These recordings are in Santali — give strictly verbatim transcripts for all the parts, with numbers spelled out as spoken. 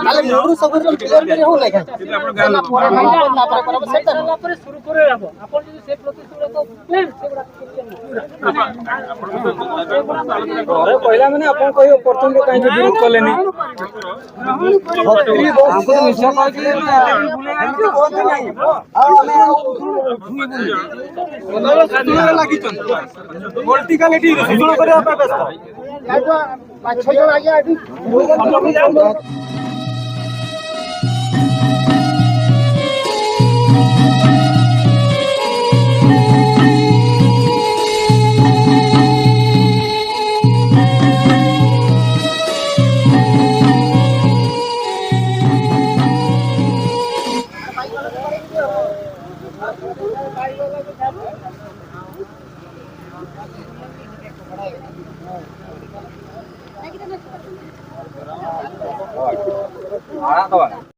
ᱟᱞᱮ ᱢᱩᱰᱩ ᱥᱚᱵᱩᱨ ᱨᱮᱱ ᱯᱞᱮᱭᱟᱨ ᱞᱮ ᱦᱩᱭ ᱞᱮᱠᱷᱟᱱ ᱚᱱᱟ ᱯᱚᱨᱮ ᱯᱚᱨᱚᱵᱚᱨᱛᱤ ᱥᱩᱨᱩ ᱠᱚᱨᱮ ᱟᱵᱚ ᱟᱯᱚᱱ ᱡᱩᱫᱤ ᱥᱮ ᱯᱨᱚᱛᱤᱥᱨᱩᱛᱤ ᱨᱮ ᱛᱚ ᱯᱞᱮᱱ ᱥᱮ ᱚᱲᱟᱜ ᱠᱚ ᱪᱮᱫ ᱞᱮᱠᱟ? ᱯᱚᱭᱞᱟ ᱢᱟᱱᱮ ᱟᱯᱚᱱ ᱠᱚ ᱦᱩᱭᱩᱜ ᱯᱨᱚᱛᱷᱚᱢ ᱨᱮ ᱠᱟᱹᱡ ᱵᱤᱨᱩᱫᱷ ᱠᱚ ᱞᱮᱱᱤ᱾ ᱯᱚᱞᱤᱴᱤᱠᱟᱞ ᱮᱴᱤ ᱥᱩᱥᱩᱲ ᱠᱚᱨᱮ ᱟᱯᱮ ᱵᱮᱥᱛᱚ᱾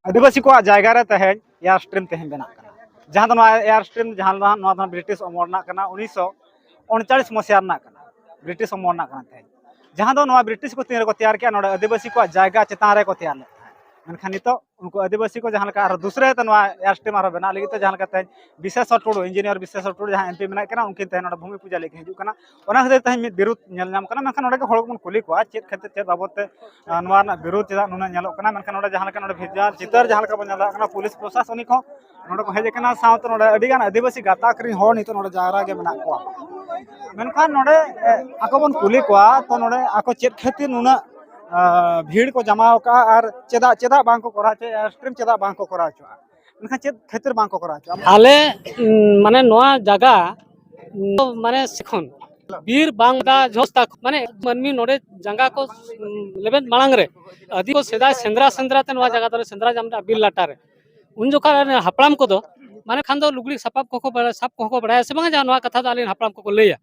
ᱟᱹᱫᱤᱵᱟᱹᱥᱤ ᱠᱚᱣᱟᱜ ᱡᱟᱭᱜᱟ ᱨᱮ ᱛᱮᱦᱮᱧ ᱮᱭᱟᱨ ᱥᱴᱨᱤᱢ ᱛᱮᱦᱮᱧ ᱵᱮᱱᱟᱜ ᱠᱟᱱᱟ᱾ ᱡᱟᱦᱟᱸ ᱫᱚ ᱱᱚᱣᱟ ᱮᱭᱟᱨ ᱥᱴᱨᱤᱢ, ᱡᱟᱦᱟᱸ ᱫᱚ ᱱᱚᱣᱟ ᱫᱚ ᱵᱨᱤᱴᱤᱥ ᱚᱢᱚᱞ ᱨᱮᱱᱟᱜ ᱠᱟᱱᱟ, ᱩᱱᱤᱥᱥᱚ ᱩᱱᱪᱟᱞᱤᱥ ᱢᱚᱥᱤᱦᱟ ᱨᱮᱱᱟᱜ ᱠᱟᱱᱟ, ᱵᱨᱤᱴᱤᱥ ᱚᱢᱚᱞ ᱨᱮᱱᱟᱜ ᱠᱟᱱᱟ ᱛᱮᱦᱮᱧ᱾ ᱡᱟᱦᱟᱸ ᱫᱚ ᱱᱚᱣᱟ ᱵᱨᱤᱴᱤᱥ ᱠᱚ ᱛᱤᱱ ᱨᱮᱠᱚ ᱛᱮᱭᱟᱨ ᱠᱮᱜᱼᱟ, ᱱᱚᱰᱮ ᱟᱹᱫᱤᱵᱟᱹᱥᱤ ᱠᱚᱣᱟᱜ ᱡᱟᱭᱜᱟ ᱪᱮᱛᱟᱱ ᱨᱮᱠᱚ ᱛᱮᱭᱟᱨ ᱞᱮᱫ ᱛᱟᱦᱮᱸᱫ᱾ ᱢᱮᱱᱠᱷᱟᱱ ᱱᱤᱛᱚᱜ ᱩᱱᱠᱩ ᱟᱹᱫᱤᱵᱟᱹᱥᱤ ᱠᱚ ᱡᱟᱦᱟᱸ ᱞᱮᱠᱟ ᱟᱨᱦᱚᱸ ᱫᱩᱥᱨᱟᱹ ᱛᱮ ᱱᱚᱣᱟ ᱮᱭᱟᱨ ᱥᱴᱨᱤᱢ ᱟᱨᱦᱚᱸ ᱵᱮᱱᱟᱣ ᱞᱟᱹᱜᱤᱫ ᱛᱮ ᱡᱟᱦᱟᱸ ᱞᱮᱠᱟ ᱛᱮᱦᱮᱧ ᱵᱤᱥᱮᱥᱚᱨ ᱴᱩᱰᱩ, ᱤᱧᱡᱤᱱᱤᱭᱟᱨ ᱵᱤᱥᱮᱥᱚᱨ ᱴᱩᱰᱩ ᱡᱟᱦᱟᱸ ᱮᱢᱯᱤ ᱢᱮᱱᱟᱭ ᱠᱟᱱᱟ, ᱩᱱᱠᱤᱱ ᱛᱮᱦᱮᱧ ᱱᱚᱰᱮ ᱵᱷᱩᱢᱤ ᱯᱩᱡᱟ ᱞᱟᱹᱜᱤᱫ ᱠᱤᱱ ᱦᱤᱡᱩᱜ ᱠᱟᱱᱟ᱾ ᱚᱱᱟ ᱠᱷᱟᱹᱛᱤᱨ ᱛᱮᱦᱮᱧ ᱢᱤᱫ ᱵᱤᱨᱩᱫᱷ ᱧᱮᱞ ᱧᱟᱢ ᱠᱟᱱᱟ᱾ ᱢᱮᱱᱠᱷᱟᱱ ᱱᱚᱰᱮ ᱜᱮ ᱦᱚᱲ ᱵᱚᱱ ᱠᱩᱞᱤ ᱠᱚᱣᱟ, ᱪᱮᱫ ᱠᱷᱟᱹᱛᱤᱨ, ᱪᱮᱫ ᱵᱟᱵᱚᱫ ᱛᱮ, ᱟᱸ, ᱱᱚᱣᱟ ᱨᱮᱱᱟᱜ ᱵᱤᱨᱩᱫᱷ ᱪᱮᱫᱟᱜ ᱱᱩᱱᱟᱹᱜ ᱧᱮᱞᱚᱜ ᱠᱟᱱᱟ? ᱢᱮᱱᱠᱷᱟᱱ ᱱᱚᱰᱮ ᱡᱟᱦᱟᱸ ᱞᱮᱠᱟ ᱱᱚᱰᱮ ᱵᱷᱮᱡᱟ ᱪᱤᱛᱟᱹᱨ ᱡᱟᱦᱟᱸ ᱞᱮᱠᱟ ᱵᱚᱱ ᱧᱮᱞ ᱫᱟᱲᱮᱭᱟᱜ ᱠᱟᱱᱟ, ᱯᱩᱞᱤᱥ ᱯᱨᱚᱥᱟᱥᱚᱱᱤᱠ ᱦᱚᱸ ᱱᱚᱰᱮ ᱠᱚ ᱦᱮᱡ ᱟᱠᱟᱱᱟ, ᱥᱟᱶᱛᱮ ᱱᱚᱰᱮ ᱟᱹᱰᱤ ᱜᱟᱱ ᱟᱹᱫᱤᱵᱟᱹᱥᱤ ᱜᱟᱛᱟᱠ ᱨᱮᱱ ᱦᱚᱲ ᱱᱤᱛᱚᱜ ᱱᱚᱰᱮ ᱡᱟᱣᱨᱟ ᱜᱮ ᱢᱮᱱᱟᱜ ᱠᱚᱣᱟ᱾ ᱢᱮᱱᱠᱷᱟᱱ ᱱᱚᱰᱮ, ᱮ, ᱟᱠᱚ ᱵᱚᱱ ᱠᱩᱞᱤ ᱠᱚᱣᱟ, ᱛᱚ ᱱᱚᱰᱮ ᱟᱠᱚ ᱪᱮᱫ ᱠᱷᱟᱹᱛᱤᱨ ᱱᱩᱱᱟᱹᱜ, ᱟ, ᱵᱷᱤᱲ ᱠᱚ ᱡᱟᱢᱟ ᱟᱠᱟᱫᱼᱟ ᱟᱨ ᱪᱮᱫᱟᱜ, ᱪᱮᱫᱟᱜ ᱵᱟᱝ ᱠᱚ ᱠᱚᱨᱟᱣ ᱦᱚᱪᱚᱭᱮᱫᱼᱟ, ᱥᱴᱨᱤᱢ ᱪᱮᱫᱟᱜ ᱵᱟᱝ ᱠᱚ ᱠᱚᱨᱟᱣ ᱦᱚᱪᱚᱣᱟᱜᱼᱟ? ᱢᱮᱱᱠᱷᱟᱱ ᱪᱮᱫ ᱠᱷᱟᱹᱛᱤᱨ ᱵᱟᱝ ᱠᱚ ᱠᱚᱨᱟᱣ ᱦᱚᱪᱚᱣᱟᱜᱼᱟ? ᱟᱞᱮ, ᱩᱸ, ᱢᱟᱱᱮ ᱱᱚᱣᱟ ᱡᱟᱭᱜᱟ, ᱩᱸ, ᱢᱟᱱᱮ ᱥᱮᱠᱷᱚᱱ ᱵᱤᱨ ᱵᱟᱝ ᱫᱟ ᱡᱷᱚᱥᱛᱟ, ᱢᱟᱱᱮ ᱢᱟᱹᱱᱢᱤ ᱱᱚᱰᱮ ᱡᱟᱸᱜᱟ ᱠᱚ, ᱩᱸ, ᱞᱮᱵᱮᱫ ᱢᱟᱲᱟᱝ ᱨᱮ ᱟᱹᱫᱤ ᱠᱚ ᱥᱮᱫᱟᱭ ᱥᱮᱸᱫᱽᱨᱟ ᱥᱮᱸᱫᱽᱨᱟ ᱛᱮ ᱱᱚᱣᱟ ᱡᱟᱭᱜᱟ ᱫᱚᱞᱮ ᱥᱮᱸᱫᱽᱨᱟ ᱧᱟᱢ ᱮᱫᱟ ᱵᱤᱨ ᱞᱟᱴᱟ ᱨᱮ᱾ ᱩᱱ ᱡᱚᱠᱷᱟᱜ ᱨᱮᱱ ᱦᱟᱯᱲᱟᱢ ᱠᱚᱫᱚ ᱢᱟᱱᱮ ᱠᱷᱟᱱ ᱫᱚ ᱞᱩᱜᱽᱲᱤ ᱥᱟᱯᱟᱵ ᱠᱚᱠᱚ ᱵᱟᱲᱟᱭᱟ, ᱥᱟᱵ ᱠᱚᱦᱚᱸ ᱠᱚ ᱵᱟᱲᱟᱭᱟ ᱥᱮ ᱵᱟᱝᱟ, ᱡᱟᱦᱟᱸ ᱱᱚᱣᱟ ᱠᱟᱛᱷᱟ ᱫᱚ ᱟᱞᱮ ᱨᱮᱱ ᱦᱟᱯᱲᱟᱢ ᱠᱚᱠᱚ ᱞᱟᱹᱭᱟ᱾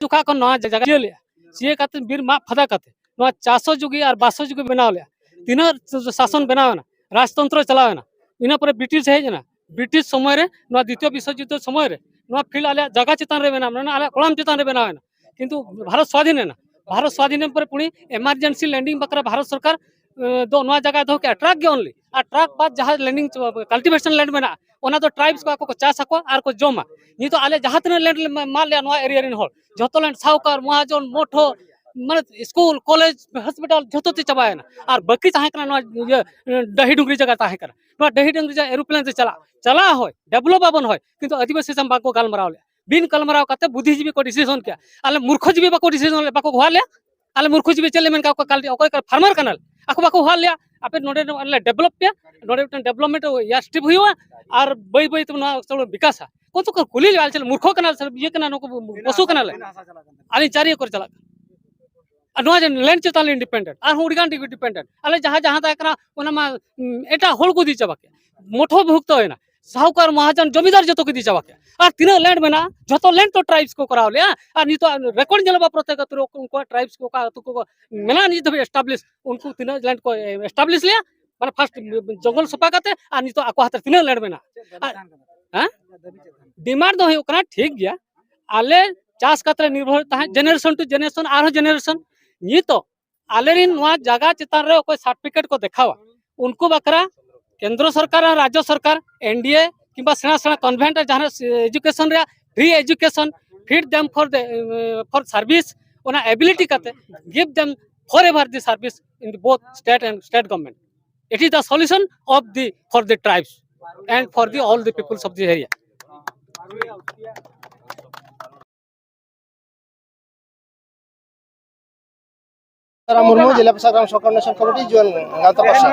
ᱩᱱ ᱡᱚᱠᱷᱟᱜ ᱠᱷᱚᱱ ᱱᱚᱣᱟ ᱡᱟᱭᱜᱟ ᱪᱤᱭᱟᱹ ᱞᱮᱜᱼᱟ, ᱪᱤᱭᱟᱹ ᱠᱟᱛᱮ ᱵᱤᱨ ᱢᱟᱜ ᱯᱷᱟᱫᱟ ᱠᱟᱛᱮ ᱱᱚᱣᱟ ᱪᱟᱥᱚ ᱡᱩᱜᱤ ᱟᱨ ᱵᱟᱥᱚ ᱡᱩᱜᱤ ᱵᱮᱱᱟᱣ ᱞᱮᱜᱼᱟ᱾ ᱛᱤᱱᱟᱹᱜ ᱥᱟᱥᱚᱱ ᱵᱮᱱᱟᱣ ᱮᱱᱟ, ᱨᱟᱡᱽᱛᱚᱱᱛᱨᱚ ᱪᱟᱞᱟᱣ ᱮᱱᱟ, ᱤᱱᱟᱹ ᱯᱚᱨᱮ ᱵᱨᱤᱴᱤᱥ ᱦᱮᱡ ᱮᱱᱟ᱾ ᱵᱨᱤᱴᱤᱥ ᱥᱚᱢᱚᱭ ᱨᱮ ᱱᱚᱣᱟ ᱫᱤᱛᱤᱭᱚ ᱵᱤᱥᱥᱚ ᱡᱩᱫᱽᱫᱷᱚ ᱥᱚᱢᱚᱭ ᱨᱮ ᱱᱚᱣᱟ ᱯᱷᱤᱞᱰ ᱟᱞᱮᱭᱟᱜ ᱡᱟᱭᱜᱟ ᱪᱮᱛᱟᱱ ᱨᱮ ᱵᱮᱱᱟᱣ ᱮᱱᱟ, ᱟᱞᱮᱭᱟᱜ ᱠᱚᱲᱟᱢ ᱪᱮᱛᱟᱱ ᱨᱮ ᱵᱮᱱᱟᱣ ᱮᱱᱟ᱾ ᱠᱤᱱᱛᱩ ᱵᱷᱟᱨᱚᱛ ᱥᱣᱟᱫᱷᱤᱱ ᱮᱱᱟ᱾ ᱵᱷᱟᱨᱚᱛ ᱥᱣᱟᱫᱷᱤᱱ ᱮᱱ ᱯᱚᱨᱮ ᱯᱩᱬᱤ ᱮᱢᱟᱨᱡᱮᱱᱥᱤ ᱞᱮᱱᱰᱤᱝ ᱵᱟᱠᱷᱨᱟ ᱵᱷᱟᱨᱚᱛ ᱥᱚᱨᱠᱟᱨ ᱮ, ᱫᱚ ᱱᱚᱣᱟ ᱡᱟᱭᱜᱟ ᱫᱚᱦᱚ ᱠᱮᱜᱼᱟ ᱴᱨᱟᱠ ᱜᱮ ᱚᱱᱞᱤ᱾ ᱟᱨ ᱴᱨᱟᱠ ᱵᱟᱫ ᱡᱟᱦᱟᱸ ᱞᱮᱱᱰᱤᱝ ᱠᱟᱞᱴᱤᱵᱷᱮᱥᱚᱱ ᱞᱮᱱᱰ ᱢᱮᱱᱟᱜᱼᱟ, ᱚᱱᱟ ᱫᱚ ᱴᱨᱟᱭᱤᱵᱥ ᱠᱚ ᱟᱠᱚ ᱠᱚ ᱪᱟᱥ ᱟᱠᱚ ᱟᱨ ᱠᱚ ᱡᱚᱢᱟ᱾ ᱱᱤᱛᱚᱜ ᱟᱞᱮ ᱡᱟᱦᱟᱸ ᱛᱤᱱᱟᱹᱜ ᱞᱮᱱᱰ ᱞᱮ ᱮᱢᱟᱜ ᱞᱮᱭᱟ ᱱᱚᱣᱟ ᱮᱨᱤᱭᱟ ᱨᱮᱱ ᱦᱚᱲ, ᱡᱷᱚᱛᱚ ᱞᱮᱱᱰ ᱥᱟᱣᱠᱟᱨ, ᱢᱚᱦᱟᱡᱚᱱ, ᱢᱚᱴᱷᱚ, ᱢᱟᱱᱮ ᱥᱠᱩᱞ, ᱠᱚᱞᱮᱡᱽ, ᱦᱚᱥᱯᱤᱴᱟᱞ ᱡᱷᱚᱛᱚ ᱛᱮ ᱪᱟᱵᱟᱭᱮᱱᱟ᱾ ᱟᱨ ᱵᱟᱹᱠᱤ ᱛᱟᱦᱮᱸ ᱠᱟᱱᱟ ᱱᱚᱣᱟ ᱤᱭᱟᱹ ᱰᱟᱹᱦᱤ ᱰᱩᱝᱨᱤ ᱡᱟᱭᱜᱟ ᱛᱟᱦᱮᱸ ᱠᱟᱱᱟ᱾ ᱱᱚᱣᱟ ᱰᱟᱹᱦᱤ ᱰᱩᱝᱨᱤ ᱡᱟᱭᱜᱟ ᱮᱨᱳᱯᱞᱮᱱ ᱛᱮ ᱪᱟᱞᱟᱜ, ᱪᱟᱞᱟᱜ ᱦᱳᱭ, ᱰᱮᱵᱷᱞᱚᱯ ᱟᱵᱚᱱ ᱦᱳᱭ, ᱠᱤᱱᱛᱩ ᱟᱹᱫᱤᱵᱟᱹᱥᱤ ᱥᱟᱶ ᱵᱟᱠᱚ ᱜᱟᱞᱢᱟᱨᱟᱣ ᱞᱮᱫᱼᱟ᱾ ᱵᱤᱱ ᱜᱟᱞᱢᱟᱨᱟᱣ ᱠᱟᱛᱮ ᱵᱩᱫᱽᱫᱷᱤᱡᱤᱵᱤ ᱠᱚ ᱰᱤᱥᱤᱥᱚᱱ ᱠᱮᱜᱼᱟ᱾ ᱟᱞᱮ ᱢᱩᱨᱠᱷᱚ ᱡᱤᱵᱤ ᱵᱟᱠᱚ ᱰᱤᱥᱤᱥᱚᱱ ᱞᱮᱫ, ᱵᱟᱠᱚ ᱜᱚᱦᱟᱨ ᱞᱮᱜᱼᱟ᱾ ᱟᱞᱮ ᱢᱩᱨᱠᱷᱚ ᱡᱤᱵᱤ ᱪᱮᱫ ᱞᱮ ᱢᱮᱱ ᱠᱟᱜ ᱠᱚᱣᱟ? ᱠᱟᱞ-, ᱚᱠᱚᱭ ᱠᱟᱱᱟ ᱯᱷᱟᱨᱢᱟᱨ ᱠᱟᱱᱟᱞᱮ, ᱟᱠᱚ ᱵᱟᱠᱚ ᱦᱚᱦᱚ ᱞᱮᱭᱟ, "ᱟᱯᱮ ᱱᱚᱰᱮ ᱞᱮ ᱰᱮᱵᱷᱞᱚᱯ ᱯᱮᱭᱟ, ᱱᱚᱰᱮ ᱢᱤᱫᱴᱟᱝ ᱰᱮᱵᱷᱞᱚᱯᱢᱮᱱᱴ ᱮᱭᱟᱨ ᱥᱴᱨᱤᱯ ᱦᱩᱭᱩᱜᱼᱟ, ᱟᱨ ᱵᱟᱹᱭ ᱵᱟᱹᱭ ᱛᱮ ᱱᱚᱣᱟ ᱪᱚᱞᱚ ᱵᱤᱠᱟᱥᱟ᱾" ᱠᱚᱛᱚ ᱠᱚ ᱠᱩᱞᱤ ᱞᱮᱭᱟ, "ᱟᱞᱮ ᱪᱮᱫ ᱢᱩᱨᱠᱷᱚ ᱠᱟᱱᱟ ᱥᱮ ᱤᱭᱟᱹ ᱠᱟᱱᱟ, ᱱᱩᱠᱩ ᱯᱚᱥᱩ ᱠᱟᱱᱟᱞᱮ?" ᱟᱹᱞᱤᱧ ᱪᱟᱹᱨᱤ ᱮᱠᱚᱨ ᱪᱟᱞᱟᱜ ᱠᱟᱱᱟ᱾ ᱟᱨ ᱱᱚᱣᱟ ᱡᱮ ᱞᱮᱱᱰ ᱪᱮᱛᱟᱱ ᱞᱤᱧ ᱰᱤᱯᱮᱱᱰᱮᱱᱴ, ᱟᱨᱦᱚᱸ ᱟᱹᱰᱤᱜᱟᱱ ᱰᱤᱯᱮᱱᱰᱮᱱᱴ᱾ ᱟᱞᱮ ᱡᱟᱦᱟᱸ, ᱡᱟᱦᱟᱸ ᱛᱟᱦᱮᱸ ᱠᱟᱱᱟ, ᱚᱱᱟ ᱢᱟ, ᱩᱸ, ᱮᱴᱟᱜ ᱦᱚᱲ ᱠᱚ ᱤᱫᱤ ᱪᱟᱵᱟ ᱠᱮᱫ, ᱢᱚᱴᱷᱚ ᱵᱷᱩᱠᱛᱚᱭᱮᱱᱟ᱾ ᱥᱟᱦᱩᱠᱟᱨ, ᱢᱟᱦᱟᱡᱚᱱ, ᱡᱚᱢᱤᱫᱟᱨ ᱡᱚᱛᱚ ᱠᱚ ᱤᱫᱤ ᱪᱟᱵᱟ ᱠᱮᱫ᱾ ᱟᱨ ᱛᱤᱱᱟᱹᱜ ᱞᱮᱱᱰ ᱢᱮᱱᱟᱜᱼᱟ, ᱡᱚᱛᱚ ᱞᱮᱱᱰ ᱛᱚ ᱴᱨᱟᱭᱤᱵᱥ ᱠᱚ ᱠᱚᱨᱟᱣ ᱞᱮᱜᱼᱟ᱾ ᱟᱨ ᱱᱤᱛᱚᱜ ᱨᱮᱠᱚᱨᱰ ᱧᱮᱞᱚᱜᱼᱟ ᱯᱨᱚᱛᱮᱠ ᱟᱹᱛᱩ ᱨᱮ ᱩᱱᱠᱩᱣᱟᱜ ᱴᱨᱟᱭᱤᱵᱥ ᱠᱚ ᱚᱠᱟ ᱟᱹᱛᱩ ᱠᱚ ᱢᱮᱱᱟᱜᱼᱟ ᱱᱤᱛ ᱫᱷᱟᱹᱵᱤᱡ ᱮᱥᱴᱟᱵᱞᱤᱥ, ᱩᱱᱠᱩ ᱛᱤᱱᱟᱹᱜ ᱞᱮᱱᱰ ᱠᱚ ᱮᱥᱴᱟᱵᱞᱤᱥ ᱞᱮᱜᱼᱟ, ᱢᱟᱱᱮ ᱯᱷᱟᱥᱴ ᱡᱚᱝᱜᱚᱞ ᱥᱟᱯᱷᱟ ᱠᱟᱛᱮ, ᱟᱨ ᱱᱤᱛᱚᱜ ᱟᱠᱚ ᱦᱟᱛ ᱨᱮ ᱛᱤᱱᱟᱹᱜ ᱞᱮᱱᱰ ᱢᱮᱱᱟᱜᱼᱟ? ᱟᱨ, ᱦᱮᱸ? ᱰᱤᱢᱟᱱᱰ ᱫᱚ ᱦᱩᱭᱩᱜ ᱠᱟᱱᱟ, ᱴᱷᱤᱠ ᱜᱮᱭᱟ, ᱟᱞᱮ ᱪᱟᱥ ᱠᱟᱛᱮ ᱞᱮ ᱱᱤᱨᱵᱷᱚᱨ ᱛᱟᱦᱮᱸᱫ, ᱡᱮᱱᱟᱨᱮᱥᱚᱱ ᱴᱩ ᱡᱮᱱᱟᱨᱮᱥᱚᱱ, ᱟᱨᱦᱚᱸ ᱡᱮᱱᱟᱨᱮᱥᱚᱱ᱾ ᱱᱤᱛᱚᱜ ᱟᱞᱮᱨᱤᱱ ᱱᱚᱣᱟ ᱡᱟᱭᱜᱟ ᱪᱮᱛᱟᱱ ᱨᱮ ᱚᱠᱚᱭ ᱥᱟᱨᱴᱤᱯᱷᱤᱠᱮᱴ ᱠᱚ ᱫᱮᱠᱷᱟᱣᱟ, ᱩᱱᱠᱩ ᱵᱟᱠᱷᱨᱟ ᱠᱮᱱᱫᱨᱚ ᱥᱚᱨᱠᱟᱨ ᱟᱨ ᱨᱟᱡᱽᱡᱚ ᱥᱚᱨᱠᱟᱨ, ᱮᱱᱰᱤᱮ ᱠᱤᱝᱵᱟ ᱥᱮᱬᱟ ᱥᱮᱬᱟ ᱠᱚᱱᱵᱷᱮᱱᱴ ᱨᱮ ᱡᱟᱦᱟᱸ education ᱨᱮᱭᱟᱜ free education, feed them for the, for service, ᱚᱱᱟ ability ᱠᱟᱛᱮ give them forever the service in the both state and state government. It is the solution of the, for the tribes and for the all the peoples of the area. Ram Murmu, ᱡᱮᱞᱟ ᱯᱨᱚᱥᱟᱥᱚᱱ ᱥᱚᱨᱠᱟᱨ ᱱᱮᱥᱚᱱ ᱠᱚᱢᱤᱴᱤ, ᱡᱩᱣᱟᱹᱱ ᱜᱟᱶᱛᱟ ᱯᱟᱥᱱᱟ᱾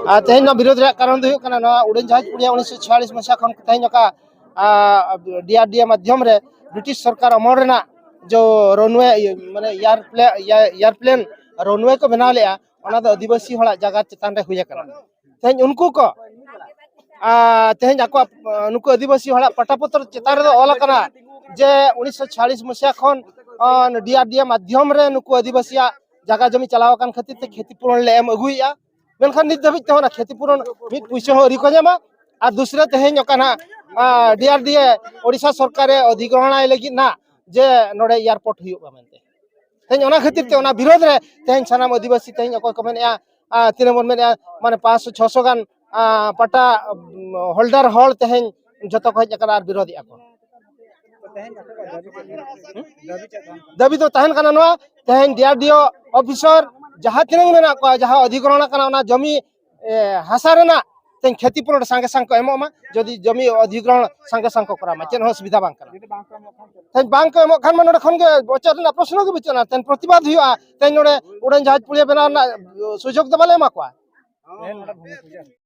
ᱟᱨ ᱛᱮᱦᱮᱧ ᱱᱚᱣᱟ ᱵᱤᱨᱳᱫᱷ ᱨᱮᱭᱟᱜ ᱠᱟᱨᱚᱱ ᱫᱚ ᱦᱩᱭᱩᱜ ᱠᱟᱱᱟ, ᱱᱚᱣᱟ ᱩᱰᱟᱹᱱ ᱡᱟᱦᱟᱡᱽ ᱯᱩᱲᱤᱭᱟ ᱩᱱᱤᱥᱥᱚ ᱪᱷᱤᱭᱟᱞᱤᱥ ᱢᱟᱥᱟ ᱠᱷᱚᱱ ᱛᱮᱦᱮᱧ ᱚᱠᱟ, ᱟ, ᱰᱤᱟᱨᱰᱤᱮ ᱢᱟᱫᱽᱫᱷᱚᱢ ᱨᱮ ᱵᱨᱤᱴᱤᱥ ᱥᱚᱨᱠᱟᱨ ᱚᱢᱚᱞ ᱨᱮᱱᱟᱜ ᱡᱚ ᱨᱚᱱᱣᱮ, ᱤᱭᱟᱹ, ᱢᱟᱱᱮ ᱮᱭᱟᱨ ᱯᱞᱮ-, ᱮᱭᱟᱨ, ᱮᱭᱟᱨ ᱯᱞᱮᱱ ᱨᱚᱱᱣᱮ ᱠᱚ ᱵᱮᱱᱟᱣ ᱞᱮᱜᱼᱟ, ᱚᱱᱟ ᱫᱚ ᱟᱹᱫᱤᱵᱟᱹᱥᱤ ᱦᱚᱲᱟᱜ ᱡᱟᱭᱜᱟ ᱪᱮᱛᱟᱱ ᱨᱮ ᱦᱩᱭ ᱟᱠᱟᱱᱟ᱾ ᱛᱮᱦᱮᱧ ᱩᱱᱠᱩ ᱠᱚ, ᱟ, ᱛᱮᱦᱮᱧ ᱟᱠᱚᱣᱟᱜ, ᱟ, ᱱᱩᱠᱩ ᱟᱹᱫᱤᱵᱟᱹᱥᱤ ᱦᱚᱲᱟᱜ ᱯᱟᱴᱟ ᱯᱚᱛᱨᱚ ᱪᱮᱛᱟᱱ ᱨᱮᱫᱚ ᱚᱞ ᱟᱠᱟᱱᱟ ᱡᱮ ᱩᱱᱤᱥᱥᱚ ᱪᱷᱤᱭᱟᱞᱤᱥ ᱢᱟᱥᱤᱭᱟ ᱠᱷᱚᱱ, ᱟ, ᱰᱤᱟᱨᱰᱤᱮ ᱢᱟᱫᱽᱫᱷᱚᱢ ᱨᱮ ᱱᱩᱠᱩ ᱟᱹᱫᱤᱵᱟᱹᱥᱤᱭᱟᱜ ᱡᱟᱭᱜᱟ ᱡᱚᱢᱤ ᱪᱟᱞᱟᱣ ᱟᱠᱟᱱ ᱠᱷᱟᱹᱛᱤᱨ ᱛᱮ ᱠᱷᱮᱛᱤ ᱯᱩᱨᱚᱱ ᱞᱮ ᱮᱢ ᱟᱹᱜᱩᱭᱮᱫᱼᱟ᱾ ᱢᱮᱱᱠᱷᱟᱱ ᱱᱤᱛ ᱫᱷᱟᱹᱵᱤᱡ ᱛᱮᱦᱚᱸ ᱚᱱᱟ ᱠᱷᱮᱛᱤ ᱯᱩᱨᱚᱱ ᱢᱤᱫ ᱯᱩᱭᱥᱟᱹ ᱦᱚᱸ ᱟᱹᱣᱨᱤ ᱠᱚ ᱧᱟᱢᱟ᱾ ᱟᱨ ᱫᱩᱥᱨᱟᱹ ᱛᱮᱦᱮᱧ ᱚᱠᱟ ᱱᱟᱦᱟᱜ, ᱟ, ᱰᱤᱟᱨᱰᱤᱮ ᱳᱰᱤᱥᱟ ᱥᱚᱨᱠᱟᱨᱮ ᱚᱫᱷᱤᱜᱨᱚᱦᱚᱬᱟᱭ ᱞᱟᱹᱜᱤᱫ ᱱᱟᱦᱟᱜ ᱡᱮ ᱱᱚᱰᱮ ᱮᱭᱟᱨᱯᱳᱨᱴ ᱦᱩᱭᱩᱜᱼᱟ ᱢᱮᱱᱛᱮ᱾ ᱛᱮᱦᱮᱧ ᱚᱱᱟ ᱠᱷᱟᱹᱛᱤᱨ ᱛᱮ ᱚᱱᱟ ᱵᱤᱨᱳᱫᱷ ᱨᱮ ᱛᱮᱦᱮᱧ ᱥᱟᱱᱟᱢ ᱟᱹᱫᱤᱵᱟᱹᱥᱤ, ᱛᱮᱦᱮᱧ ᱚᱠᱚᱭ ᱠᱚ ᱢᱮᱱᱮᱫᱼᱟ, ᱟᱨ ᱛᱤᱱᱟᱹᱜ ᱵᱚᱱ ᱢᱮᱱᱮᱫᱼᱟ, ᱢᱟᱱᱮ ᱯᱟᱸᱪᱥᱚ ᱪᱷᱚᱥᱚ ᱜᱟᱱ, ᱟᱨ, ᱯᱟᱴᱟ, ᱩᱢ, ᱦᱳᱞᱰᱟᱨ ᱦᱚᱲ ᱛᱮᱦᱮᱧ ᱡᱚᱛᱚ ᱠᱚ ᱦᱮᱡ ᱟᱠᱟᱱᱟ ᱟᱨ ᱵᱤᱨᱳᱫᱷᱮᱜᱼᱟ ᱠᱚ᱾ ᱫᱟᱹᱵᱤ ᱫᱚ ᱛᱟᱦᱮᱱ ᱠᱟᱱᱟ ᱱᱚᱣᱟ, ᱛᱮᱦᱮᱧ ᱰᱤ ᱟᱨ ᱰᱤ ᱳ ᱚᱯᱷᱤᱥᱟᱨ ᱡᱟᱦᱟᱸ ᱛᱤᱱᱟᱹᱜ ᱢᱮᱱᱟᱜ ᱠᱚᱣᱟ, ᱡᱟᱦᱟᱸ ᱚᱫᱷᱤᱜᱨᱚᱦᱚᱬ ᱟᱠᱟᱱᱟ ᱚᱱᱟ ᱡᱚᱢᱤ, ᱮ, ᱦᱟᱥᱟ ᱨᱮᱱᱟᱜ ᱛᱮᱦᱮᱧ ᱠᱷᱮᱛᱤ ᱯᱩᱨᱚᱱ ᱥᱟᱸᱜᱮ ᱥᱟᱝ ᱠᱚ ᱮᱢᱚᱜ ᱢᱟ, ᱡᱩᱫᱤ ᱡᱚᱢᱤ ᱚᱫᱷᱤᱜᱨᱚᱦᱚᱬ ᱥᱟᱸᱜᱮ ᱥᱟᱝ ᱠᱚ ᱠᱚᱨᱟᱣ ᱢᱟ, ᱪᱮᱫ ᱦᱚᱸ ᱚᱥᱩᱵᱤᱫᱷᱟ ᱵᱟᱝ ᱠᱟᱱᱟ᱾ ᱛᱮᱦᱮᱧ ᱵᱟᱝ ᱠᱚ ᱮᱢᱚᱜ ᱠᱷᱟᱱ ᱢᱟ ᱱᱚᱰᱮ ᱠᱷᱚᱱ ᱜᱮ ᱚᱪᱚᱜ ᱨᱮᱱᱟᱜ ᱯᱨᱚᱥᱱᱚ ᱜᱮ ᱵᱟᱹᱪᱩᱜ ᱟᱱᱟ᱾ ᱛᱮᱦᱮᱧ ᱯᱨᱚᱛᱤᱵᱟᱫ ᱦᱩᱭᱩᱜᱼᱟ, ᱛᱮᱦᱮᱧ ᱱᱚᱰᱮ ᱩᱰᱟᱹᱱ ᱡᱟᱦᱟᱡᱽ ᱯᱩᱲᱤᱭᱟᱹ ᱵᱮᱱᱟᱣ ᱨᱮᱱᱟᱜ ᱥᱩᱡᱳᱜᱽ ᱫᱚ ᱵᱟᱞᱮ ᱮᱢᱟ ᱠᱚᱣᱟ᱾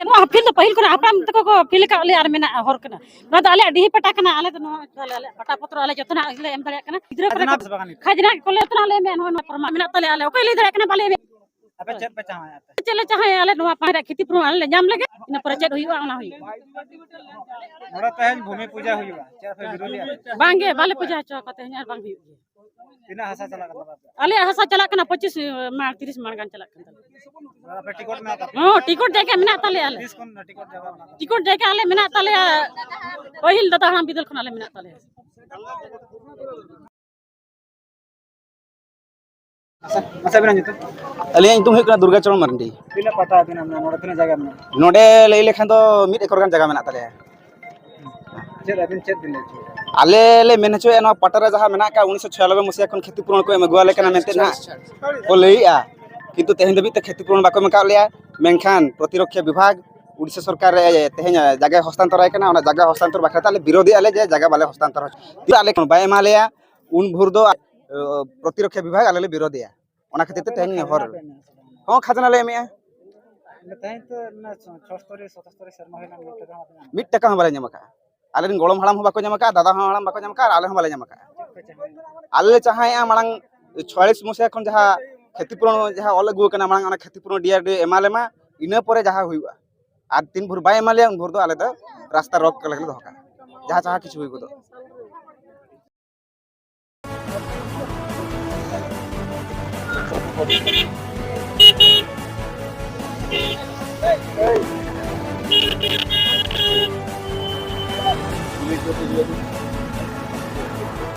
ᱱᱚᱣᱟ ᱯᱷᱤᱞ ᱫᱚ ᱯᱟᱹᱦᱤᱞ ᱠᱷᱚᱱᱟᱜ ᱦᱟᱯᱲᱟᱢ ᱛᱟᱠᱚ ᱠᱚ ᱯᱷᱤᱞ ᱟᱠᱟᱫ ᱞᱮᱭᱟ ᱟᱨ ᱢᱮᱱᱟᱜᱼᱟ ᱦᱚᱨ ᱠᱟᱱᱟ᱾ ᱱᱚᱣᱟ ᱫᱚ ᱟᱞᱮᱭᱟᱜ ᱰᱤᱦᱤ ᱯᱟᱴᱟ ᱠᱟᱱᱟ, ᱟᱞᱮ ᱫᱚ ᱱᱚᱣᱟ ᱟᱞᱮᱭᱟᱜ ᱯᱟᱴᱟ ᱯᱚᱛᱨᱚ ᱟᱞᱮ ᱡᱚᱛᱚᱱᱟᱜ ᱜᱮᱞᱮ ᱮᱢ ᱫᱟᱲᱮᱭᱟᱜ ᱠᱟᱱᱟ᱾ ᱜᱤᱫᱽᱨᱟᱹ ᱠᱚᱨᱮ ᱠᱷᱟᱡᱽᱱᱟ ᱠᱚᱞᱮ ᱡᱚᱛᱚᱱᱟᱜ ᱞᱮ ᱮᱢᱮᱫ, ᱱᱚᱣᱟ ᱯᱷᱚᱨᱢᱟ ᱢᱮᱱᱟᱜ ᱛᱟᱞᱮᱭᱟ, ᱟᱞᱮ ᱚᱠᱚᱭ ᱞᱟᱹᱭ ᱫᱟᱲᱮᱭᱟᱜ ᱠᱟᱱᱟ ᱵᱟᱞᱮ ᱮᱢᱮᱫ᱾ ᱟᱯᱮ ᱪᱮᱫ ᱯᱮ ᱪᱟᱦᱟᱣᱟ? ᱪᱮᱫ ᱞᱮ ᱪᱟᱦᱟᱭᱟ ᱟᱞᱮ ᱱᱚᱣᱟ ᱯᱟᱲᱟ ᱨᱮᱭᱟᱜ ᱠᱷᱮᱛᱤ ᱯᱩᱨᱚᱱ ᱟᱞᱮ ᱞᱮ ᱧᱟᱢ ᱞᱮᱜᱮ, ᱤᱱᱟᱹ ᱯᱚᱨᱮ ᱪᱮᱫ ᱦᱩᱭᱩᱜᱼᱟ ᱚᱱᱟ ᱦᱩᱭᱩᱜᱼᱟ᱾ ᱱᱚᱰᱮ ᱛᱮᱦᱮᱧ ᱵᱷᱩᱢᱤ ᱯᱩᱡᱟ ᱦᱩᱭᱩᱜᱼᱟ, ᱪᱮᱫ ᱯᱮ ᱵᱤᱨᱳᱫᱷᱮᱜᱼᱟ? ᱵᱟᱝᱜᱮ, ᱵᱟᱞᱮ ᱯᱩᱡᱟ ᱦᱚᱪᱚ ᱟᱠᱚ ᱛᱮᱦᱮᱧ ᱟᱨ ᱵᱟᱝ ᱦᱩᱭᱩᱜ ᱜᱮᱭᱟ᱾ ᱛᱤᱱᱟᱹᱜ ᱦᱟᱥᱟ ᱪᱟᱞᱟᱜ ᱠᱟᱱ ᱛᱟᱯᱮᱭᱟ? ᱟᱞᱮᱭᱟᱜ ᱦᱟᱥᱟ ᱪᱟᱞᱟᱜ ᱠᱟᱱᱟ ᱯᱚᱸᱪᱤᱥ ᱢᱟᱲ, ᱛᱤᱨᱤᱥ ᱢᱟᱲ ᱜᱟᱱ ᱪᱟᱞᱟᱜ ᱠᱟᱱ ᱛᱟᱞᱮᱭᱟ᱾ ᱟᱯᱮ ᱴᱤᱠᱤᱴ ᱢᱮᱱᱟᱜ ᱛᱟᱯᱮᱭᱟ? ᱦᱚᱸ, ᱴᱤᱠᱤᱴ ᱡᱟᱭᱜᱟ ᱢᱮᱱᱟᱜ ᱛᱟᱞᱮᱭᱟ ᱟᱞᱮ᱾ ᱛᱤᱥ ᱠᱷᱚᱱ ᱴᱤᱠᱤᱴ ᱡᱟᱭᱜᱟ ᱢᱮᱱᱟᱜ ᱛᱟᱯᱮᱭᱟ? ᱴᱤᱠᱤᱴ ᱡᱟᱭᱜᱟ ᱟᱞᱮ ᱢᱮᱱᱟᱜ ᱛᱟᱞᱮᱭᱟ, ᱯᱟᱹᱦᱤᱞ ᱫᱟᱫᱟ ᱦᱟᱲᱟᱢ ᱵᱤᱫᱟᱹᱞ ᱠᱷᱚᱱ ᱟᱞᱮ ᱢᱮᱱᱟᱜ ᱛᱟᱞᱮᱭᱟ᱾ ᱟᱪᱪᱷᱟ, ᱢᱟᱥᱮ ᱟᱵᱤᱱᱟᱜ ᱧᱩᱛᱩᱢ? ᱟᱹᱞᱤᱧᱟᱜ ᱧᱩᱛᱩᱢ ᱦᱩᱭᱩᱜ ᱠᱟᱱᱟ ᱫᱩᱨᱜᱟ ᱪᱚᱨᱚᱱ ᱢᱟᱨᱰᱤ᱾ ᱛᱤᱱᱟᱹᱜ ᱯᱟᱴᱟ ᱟᱹᱵᱤᱱᱟᱜ ᱢᱮᱱᱟᱜᱼᱟ? ᱱᱚᱰᱮ ᱛᱤᱱᱟᱹᱜ ᱡᱟᱭᱜᱟ ᱢᱮᱱᱟᱜᱼᱟ? ᱱᱚᱰᱮ ᱞᱟᱹᱭ ᱞᱮᱠᱷᱟᱱ ᱫᱚ ᱢᱤᱫ ᱮᱠᱚᱨ ᱜᱟᱱ ᱡᱟᱭᱜᱟ ᱢᱮᱱᱟᱜ ᱛᱟᱞᱮᱭᱟ᱾ ᱪᱮᱫ ᱟᱹᱵᱤᱱ ᱪᱮᱫ ᱵᱤᱱ ᱞᱟᱹᱭ ᱦᱚᱪᱚᱭᱮᱫᱟ? ᱟᱞᱮ ᱞᱮ ᱢᱮᱱ ᱦᱚᱪᱚᱭᱮᱫᱼᱟ, ᱱᱚᱣᱟ ᱯᱟᱴᱟ ᱨᱮ ᱡᱟᱦᱟᱸ ᱢᱮᱱᱟᱜ ᱟᱠᱟᱫ, ᱩᱱᱤᱥᱥᱚ ᱪᱷᱤᱭᱟᱱᱚᱵᱵᱳᱭ ᱢᱟᱥᱤᱦᱟ ᱠᱷᱚᱱ ᱠᱷᱮᱛᱤ ᱯᱩᱨᱚᱱ ᱠᱚ ᱮᱢ ᱟᱹᱜᱩᱣᱟᱞᱮ ᱠᱟᱱᱟ ᱢᱮᱱᱛᱮ ᱱᱟᱦᱟᱜ ᱠᱚ ᱞᱟᱹᱭᱮᱫᱼᱟ, ᱠᱤᱱᱛᱩ ᱛᱮᱦᱮᱧ ᱫᱷᱟᱹᱵᱤᱡ ᱛᱮ ᱠᱷᱮᱛᱤ ᱯᱩᱨᱚᱱ ᱵᱟᱠᱚ ᱮᱢ ᱟᱠᱟᱫ ᱞᱮᱭᱟ᱾ ᱢᱮᱱᱠᱷᱟᱱ ᱯᱨᱚᱛᱤᱨᱚᱠᱠᱷᱟ ᱵᱤᱵᱷᱟᱜᱽ ᱩᱲᱤᱥᱥᱟ ᱥᱚᱨᱠᱟᱨ ᱨᱮ ᱛᱮᱦᱮᱧ ᱡᱟᱭᱜᱟᱭ ᱦᱚᱥᱛᱟᱱᱛᱚᱨ ᱟᱭ ᱠᱟᱱᱟ, ᱚᱱᱟ ᱡᱟᱭᱜᱟ ᱦᱚᱥᱛᱟᱱᱛᱚᱨ ᱵᱟᱠᱷᱨᱟ ᱛᱮ ᱟᱞᱮ ᱵᱤᱨᱳᱫᱷᱮᱜᱼᱟ ᱞᱮ ᱡᱮ ᱡᱟᱭᱜᱟ ᱵᱟᱞᱮ ᱦᱚᱥᱛᱟᱱᱛᱚᱨ ᱦᱚᱪᱚ, ᱟᱞᱮ ᱠᱷᱚᱱ ᱵᱟᱭ ᱮᱢᱟ ᱞᱮᱭᱟ, ᱩᱱ ᱵᱷᱳᱨ ᱫᱚ, ᱟᱹ, ᱯᱨᱚᱛᱤᱨᱚᱠᱠᱷᱟ ᱵᱤᱵᱷᱟᱜᱽ ᱟᱞᱮ ᱞᱮ ᱵᱤᱨᱳᱫᱷᱮᱜᱼᱟ᱾ ᱚᱱᱟ ᱠᱷᱟᱹᱛᱤᱨ ᱛᱮ ᱛᱮᱦᱮᱧ ᱦᱚᱨ ᱦᱚᱸ ᱠᱷᱟᱡᱽᱱᱟ ᱞᱮ ᱮᱢᱮᱜᱼᱟ᱾ ᱛᱮᱦᱮᱧ ᱛᱚ ᱚᱱᱟ ᱪᱷᱚᱥᱛᱚᱨᱤ, ᱥᱚᱛᱚᱥᱛᱚᱨᱤ ᱥᱮᱨᱢᱟ ᱦᱩᱭᱱᱟ, ᱢᱤᱫ ᱴᱟᱠᱟ ᱦᱚᱸ ᱵᱟᱞᱮ ᱧᱟᱢ ᱟᱠᱟᱫᱼᱟ᱾ ᱢᱤᱫ ᱴᱟᱠᱟ ᱦᱚᱸ ᱵᱟᱞᱮ ᱧᱟᱢ ᱟᱠᱟᱫᱼᱟ᱾ ᱟᱞᱮᱨᱮᱱ ᱜᱚᱲᱚᱢ ᱦᱟᱲᱟᱢ ᱦᱚᱸ ᱵᱟᱠᱚ ᱧᱟᱢ ᱟᱠᱟᱫᱼᱟ, ᱫᱟᱫᱟ ᱦᱚᱸ ᱦᱟᱲᱟᱢ ᱵᱟᱠᱚ ᱧᱟᱢ ᱟᱠᱟᱫᱼᱟ, ᱟᱨ ᱟᱞᱮ ᱦᱚᱸ ᱵᱟᱞᱮ ᱧᱟᱢ ᱟᱠᱟᱫᱼᱟ᱾ ᱟᱞᱮ ᱞᱮ ᱪᱟᱦᱟᱭᱮᱫᱼᱟ ᱢᱟᱲᱟᱝ ᱪᱷᱚᱭᱟᱞᱤᱥ ᱢᱚᱥᱤᱦᱟ ᱠᱷᱚᱱ ᱡᱟᱦᱟᱸ ᱠᱷᱮᱛᱤ ᱯᱩᱨᱚᱱ ᱡᱟᱦᱟᱸ ᱚᱞ ᱟᱹᱜᱩ ᱟᱠᱟᱱᱟ, ᱢᱟᱲᱟᱝ ᱚᱱᱟ ᱠᱷᱮᱛᱤ ᱯᱩᱨᱚᱱ ᱰᱤ ᱟᱨ ᱰᱤ ᱮᱢᱟ ᱞᱮᱢᱟ, ᱤᱱᱟᱹ ᱯᱚᱨᱮ ᱡᱟᱦᱟᱸ ᱦᱩᱭᱩᱜᱼᱟ᱾ ᱟᱨ ᱛᱤᱱ ᱵᱷᱳᱨ ᱵᱟᱭ ᱮᱢᱟ ᱞᱮᱭᱟ, ᱩᱱ ᱵᱷᱳᱨ ᱫᱚ ᱟᱞᱮ ᱫᱚ ᱨᱟᱥᱛᱟ ᱨᱳᱠ ᱞᱮᱠᱟ ᱞᱮ ᱫᱚᱦᱚ ᱠᱟᱜᱼᱟ, ᱡᱟᱦᱟᱸ ᱡᱟᱦᱟᱸ ᱠᱤᱪᱷᱩ ᱦᱩᱭ ᱜᱚᱫᱚᱜ᱾